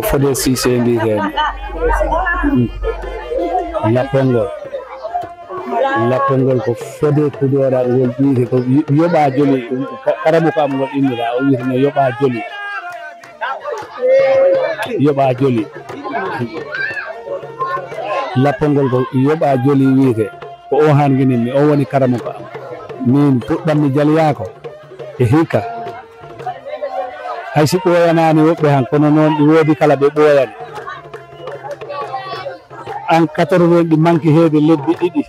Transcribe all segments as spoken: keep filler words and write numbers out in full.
Fodé Cissé mbiyetee. Lappol ngol. Lappol ngol ko Fodé Kudooral ngol mbiyetee, ko yoɓa joli. Ka-, karamo ko am ngol innira, o wiyetee no yoɓa joli. Yoɓa joli. Lappol ngol ko yoɓa joli wiyetee. Ko o han nginimmi, o woni karamo ko am. Min puɗɗammi jaliyaako e hikka. Hay si ɓooyanaani woɓɓe han, kono noon ɗi woodi kala ɓe ɓooyani. An quatre-vingts ɗi manki heede lebbi ɗiɗi.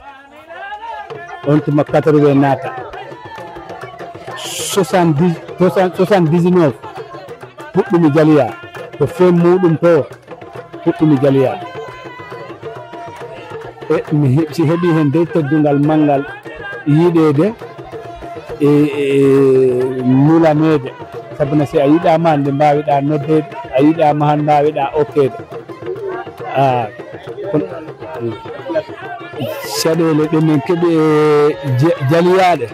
On tuma quatre-vingts naata. Soixante-dix, soixante-dix-neuf. Puɗɗumi jaliya. Ko fen muɗum to. Puɗɗumi jaliya. E mi he-, si heɓi heen dey teddungal manngal yiɗeede e, e nulaneede. Sabu na si a yiɗaama hannde mbaawiɗaa noddeede, a yiɗaama hannde mbaawiɗaa okkeede. Ah, kono, caɗeele ɗe min keɓi e ja-, jaliyaaɗe.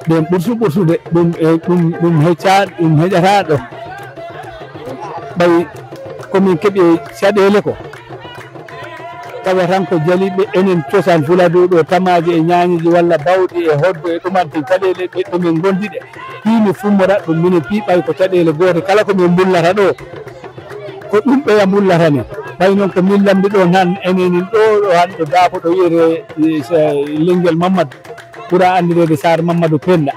Ɓen ɓursu ɓursude, ɗum, e, ɗum, ɗum hecca-, ɗum heƴata ɗo. Ɓay ko min keɓi e caɗeele ko, tawa tan ko jaliiɓe enen cosaan Fuladu ɗo, tamaaji e ñaañiiji walla bawɗi e hoddo e ɗumanti caɗeele ɗe, ɗo min ngondi ɗe. Fii mi fummora ɗum, minen fii ɓay ko caɗeele goote kala ko min mbullata ɗo, ko ɗum ɓeya mbullata ni. Ɓay noon ko min lamndi ɗo nan, enen ɗo, ɗo han ɗo Daabo ɗo wiyetee, e, Lenngel Mammadu. Ɓura anndireede Saar Mammadu Pennda.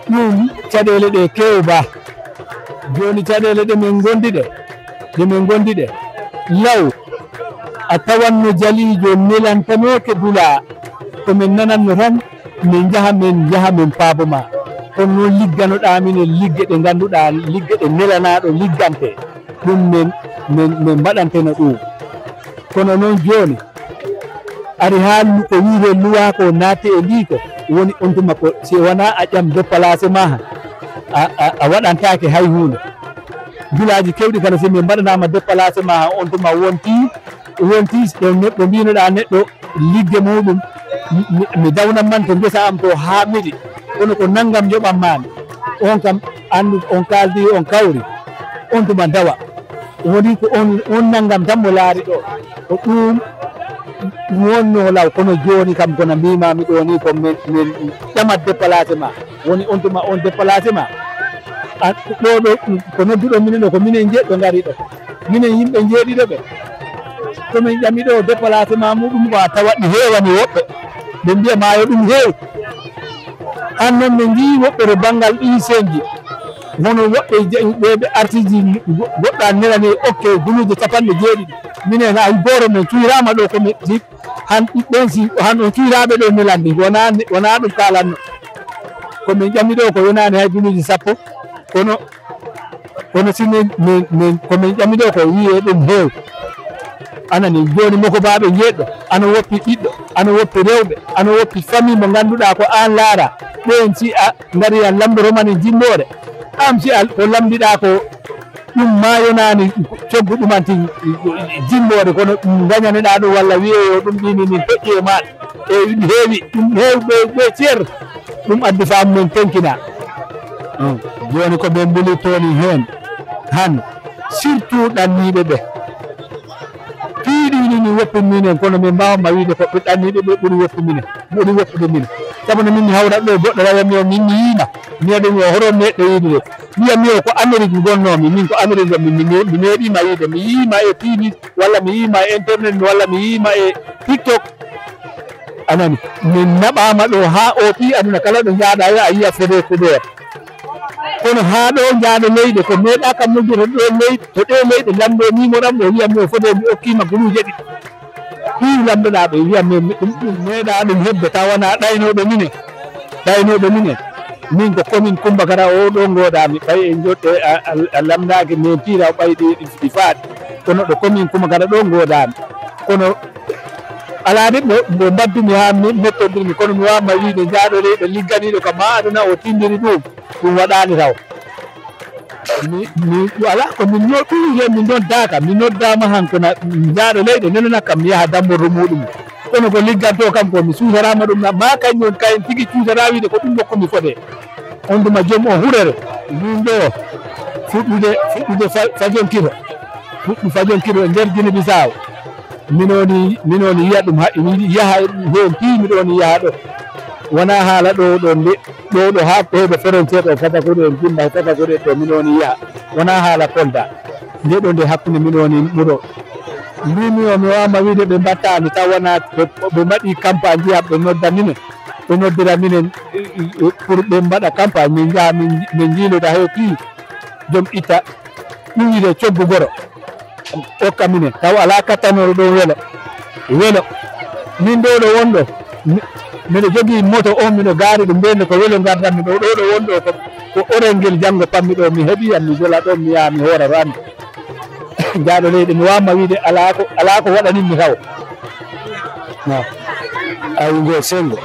Ɗum caɗeele ɗe keew ba. Jooni caɗeele ɗe min ngondi ɗe, ɗe min ngondi ɗe. Law, a tawan no jaliijo nelantanooke dula. Ko min nananno tan, min njaha, min njaha, min paabo ma. Kono noon ligganoɗaa minen ligge ɗe ngannduɗaa, ligge ɗe nelanaaɗo liggante. Ɗum min, min, min mbaɗanteno ɗum. Kono noon jooni, ari haa lu-, ko wiyetee luwaa ko naatti e ndii ko, woni on tuma ko si wanaa a ƴam déplacement han, a, a, a waɗantaake hay huunde. Dulaaji keewɗi kala si min mbaɗanaama déplacement han, on tuma wonti, wonti ɗo neɗɗo mbinoɗaa neɗɗo ligge muɗum, mi, mi, mi dawnan man to ngesa am to haa midi, kono ko nanngam yoɓan maami. On kam anndu, on kaaldi, on kawri, on tuma dawa. Woni ko on, on nanngam tan mo laari ɗo. Ko ɗum wonno law, kono jooni kam, kono mbiimaami ɗo ni, ko min, min ƴamat déplacement. Woni on tuma on déplacement. A, ɗo, ɗo, ko nodduɗo minen ɗo, ko minen jeɗɗo ngari ɗo. Minen yimɓe jeeɗiɗo ɓe. Ko min ƴami ɗo déplacement muɗum ko a tawat ɗi heewani woɓɓe. Ɓe mbiya maayo ɗum heew. An noon min njii woɓɓe to banngal ɗii senji. Hono woɓɓe je-, ɓe, ɓe artiji go-, goɗɗo an nelani okke guluuje capanɗe jeeɗiɗi. Minen hay gooto min cuuraama ɗo ko min si han ɓen si han on cuuraaɓe ɗo nelandi. Wonaa, wonaa ɗum kaalanno. Ko min ƴami ɗo ko yonaani hay guluuje sappo. Kono, kono si min, min, min, ko min ƴami ɗo ko wiyee ɗum heew. Anani, jooni mokobaaɓe jeeɗɗo, ana woppi ɓiɗɗo, ana woppi rewɓe, ana woppi famille mo ngannduɗaa ko aan laara. Ɓeen si a ngari a lamndoro mani jimboore, aan si a, ko lamndiɗaa ko ɗum maa yonaani coggu ɗumanti jimboore, kono ɗum ngañaneɗaa ɗum walla wiyee yo ɗum ɗiini min peƴƴi e maaɗa. E ɗum heewi, ɗum heewi ɓe, ɓe ceer. Ɗum addi faamu men tenkina. Jooni ko ɓe mbulitoo ni heen, han, surtout ɗanniiɓe ɓe. Piiɗi ni, ni woppi minen, kono min mbaawma wiide ko ɓe ɗanniiɓe ɓe ɓuri woppi minen, ɓuri woppude minen. Sabu no min mi hawra ɗo goɗɗo rawa mi o min mi yiima, mi wiya ɗum o hoto neɗɗo yiide ɗo. Wiya mi o ko Amérique ngonnoomi, min ko Amérique ngonmi, mi, mi, mi meeɗiima yiide, mi yiima e T V walla mi yiima e internet walla mi yiima e TikTok. Anani, min naɓaama ɗo haa o fii aduna kala ɗo njaaɗa yo a yiya Fodé Kudooral. Kono haa ɗo njaaɗo leyɗe ko meeɗa kam noddude ɗo leyɗe, to ɗe leyɗe lamɗo ni mo ɗam ɗo wiya mi o Fodé mi okkiima guluuje ɗiɗi. Fii lamɗoɗaa ɓe wiya mi, mi ɗum, ɗum meeɗa ɗum heɓde tawa wonaa ɗaynooɓe minen. Ɗaynooɓe minen. Min ko commune Kumbagara o ɗo ngoodaami. Ɓay en joɗɗe a, a, a lamndaaki min piira o ɓay ɗi, ɗi, ɗi faaɗi. Kono ɗo commune Kumbagara ɗo ngoodaami. Kono alaa de mo, mo mbaddumi haa mi mettondirmi, kono mi waawma wiide njaaɗo leyɗe ligganiiɗo kam haa aduna o tindiri ɗum, ɗum waɗaani taw. Mi, mi, alaa ko min no-, ɗum he min noddaaka, mi noddaama han kono njaaɗo leyɗe nelana kam mi yaha damborɗo muɗum. Kono ko liggantoo kam ko mi suusaraama ɗum na, maa kañum on kayen tigi cuusara wiide ko ɗum nokku mi fodee. On tuma joom o hurere, min ɗo, Fuɗɗude, fuɗɗude fa-, fajonkiro. Fuɗɗu fajonkiro e nder Gine Bisaawo. Min woni, min woni yiya ɗum ha, mi yaha heen fii miɗo woni yaha ɗo. Wonaa haala ɗo, ɗo nde, ɗo, ɗo haa ɗo, ɗo frontière ɗo, Fatakouri en, Gimba, Fatakouri en ɗo, min woni yaha. Wonaa haala Kolda. Nde ɗo nde hakkunde min woni muɗo. Mbimi o, mi waawma wiide ɓe mbattaani, taw wonaa ɓe, ɓe mbaɗi campagne, njiya ɓe nodda minen. Ɓe noddira minen, eh, eh, pour ɓe mbaɗa campagne, min njaha, min, min njiiloda he fii. Joom itta ɗum wiide coggu goro okka minen, taw alaa kattanooɗo ɗum welo. Welo. Min ɗo ɗo wonɗo, mi-, miɗo jogii moto on, miɗo gaari ɗum mbeendi ko welo ngardanmi ɗo, ɗo ɗo wonɗo ko, ko orel ngel janngo pammi ɗo, mi heɓi an, mi jola ɗo, mi yaha mi hoora ɗo anndi. Jaaɗo leyɗe, mi waawma wiide alaa ko, alaa ko waɗanimmi taw. No. Awi ngo senngo.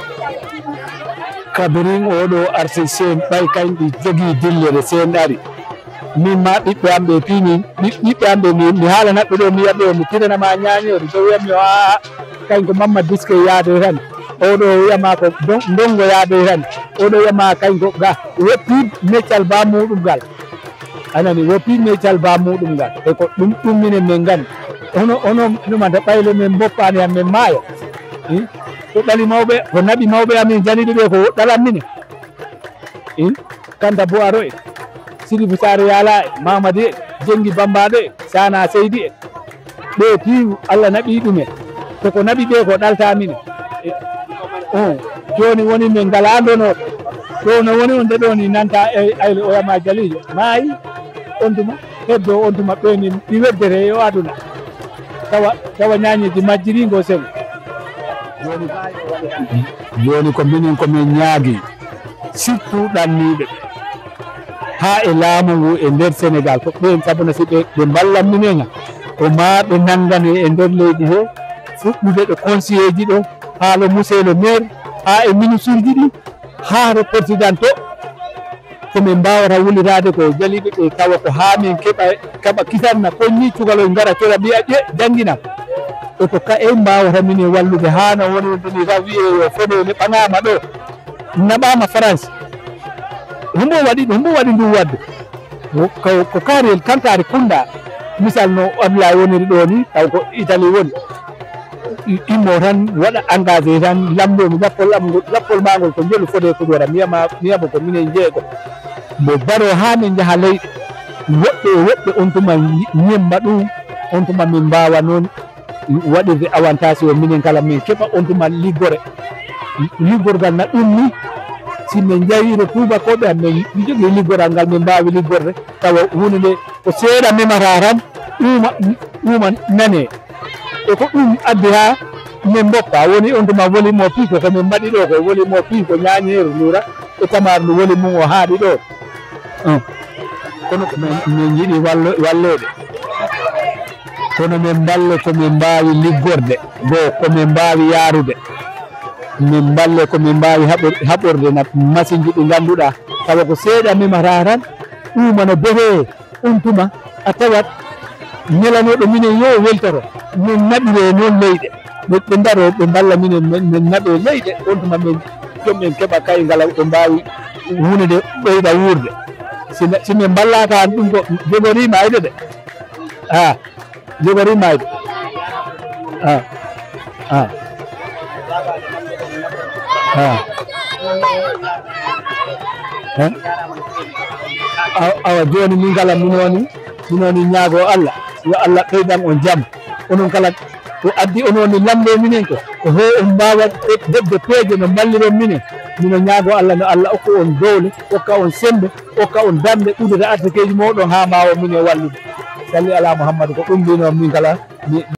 Kabirin oɗo arti sen ɓay kañ ɗi jogii dillere sen ari. Min ma ɓiɓɓe am ɓe fii min, ɓi-, ɓiɓɓe am ɓe mi, mi haalana ɓe ɗo, mi wiya ɓe, mi tirana ma ñaañeeri. So wiyan mi, "Aa, kañ ko Mamma Diske yaadoy tan. Oɗo wiyama ko don-, ndongo yaadoy tan. Oɗo wiyama kañ ko ga, woppi meccal ba muɗum gal." A nani, woppi meccal ba muɗum gal. E ko ɗum, ɗum minen min nganndi. Ono, ono, ɗum anta ɓayle min mboppaani han min maaya. Hmm? Ko ɗali mawɓe, ko naɓi mawɓe amin jaliɓe ɓe ko ɗalan minen. Hmm? Kanta Buwaro e Sidifu Saare Yala e Mamadi e Jengi Bambaɗo e Sana Seydi e ɓe piiw Allah naɓi ɗumen. Ko ko naɓi ɓe ko ɗalta minen. E, on, jooni woni min ngala ndonooɓe. Ɗo no woni on de ɗo ni nanta e ayle o yama jalijo. Maayi on tuma, heddo on tuma ɓe min ɗi weddere e o aduna. Tawa, tawa ñaañeeji majjiri ngo sel. Jooni, jooni ko minen ko min ñaagi. Surtout ɗanniiɓe ɓe. Haa e laamu ngu e nder Sénégal, ko ɓeen, sabu na si ɓe, ɓe mballan minen, ko maa ɓe nanngane e nder leydi he, fuɗɗude ɗo conseiller ji ɗo, haa lo monsieur le maire, haa e ministre ji ɗi, haa to président to, ko min mbaawata wullitaade ko jaliiɓe ɓe, tawa ko haa min keɓa, kaɓa kisanna, konni cukaloy ngara cora mbiya ƴe, jannginam. E ko ka en mbaawata minen wallude, haa no woni ɗum ni, ka wiyee yo fedele ɓaŋaama ɗo. Naɓaama France. Hombo waɗi ɗum? Hombo waɗi ndu waɗde? Ko, ko, ko Kariyel Kantari Kunda. Misal no Abdoulaye woniri ɗo ni, taw ko Italie woni. I-, immo tan, waɗa engagé tan, lamndoo mi lappol am ngol, lappol maa ngol ko njolu fodee ko ɗora. Mi yama, mi yama ko minen jeego. Mbo baroo haa min njaha leyɗe. Woɓɓe e woɓɓe on tuma ñi-, ñemma ɗum, on tuma min mbaawa noon waɗirde avantage o minen kala min keɓa on tuma liggore. Liggorgal na ɗum ni, si min njahii to tuubakooɓe am, min njogii liggoral ngal min mbaawi liggorde, tawa huunde nde ko seeɗa memata tan, ɗuuma, ɗuuma nanee. E ko ɗum addi haa min mboppa, woni on tuma woli mo piiko, ko min mbaɗi ɗo ko woli mo piiko, ñaañeeru ndura, e tamaar ndu woli mum o haaɗi ɗo. Hum. Kono ko min, min njiɗi wallo-, walleede. Kono min mballe ko min mbaawi liggorde, goo ko min mbaawi yaarude. Min mballe ko min mbaawi haɓor-, haɓorde na masiŋji ɗi ngannduɗaa, tawa ko seeɗa memata tan, ɗuuma no behee. On tuma a tawat nelanooɗo minen yo weltoro, min naɓiree noon leyɗe. Ɓe, ɓe ndaroo, ɓe mballa minen, min, min naɓee leyɗe, on tuma min, joom men keɓa kay ngala ɓe mbaawi huunde nde ɓeyda wuurde. Si na, si min mballaaka han ɗum ko jogoriima ayde de. Ah, jogoriima ayde. Ah, ah, ah. Eh? Awa, awa, jooni min kala min woni, min woni ñaago Allah, yo Allah ɓeydan on jam. Onon kala ko addi on woni lamndo minen ko, ko ho on mbaawa heɓde peeje no mballiron minen. Mino ñaago Allah no Allah okku on dowle, okka on sembe, okka on darnde, ɓuddata arsakeeji mooɗon haa mbaawa minen wallude. Salli ala Muhammadu, ko ɗum mbino min kala, mi,